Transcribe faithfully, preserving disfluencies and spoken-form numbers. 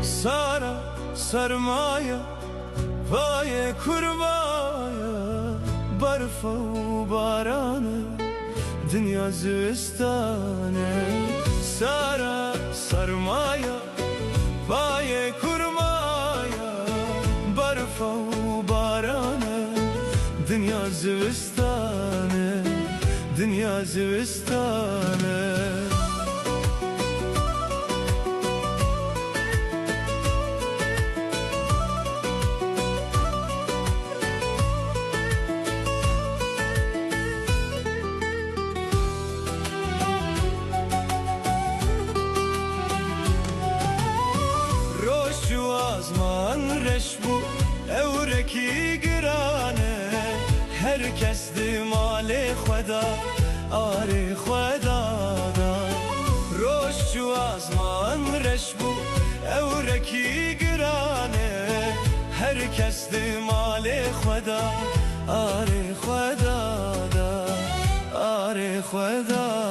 Sara, sermaya, payê kurmaya, berf û baran e, dinya zivistan e. Sara, sermaya, payê kurmaya, berf û baran e, dinya zivistan e, dinya zivistan e. Roj çû, azman reş bû, ewrekî giran e, her kes di malê xwe de, arê xwe de da. Roj çû, azman reş bû, ewrekî giran e, her kes di malê xwe de, arê xwe de da, arê xwe de.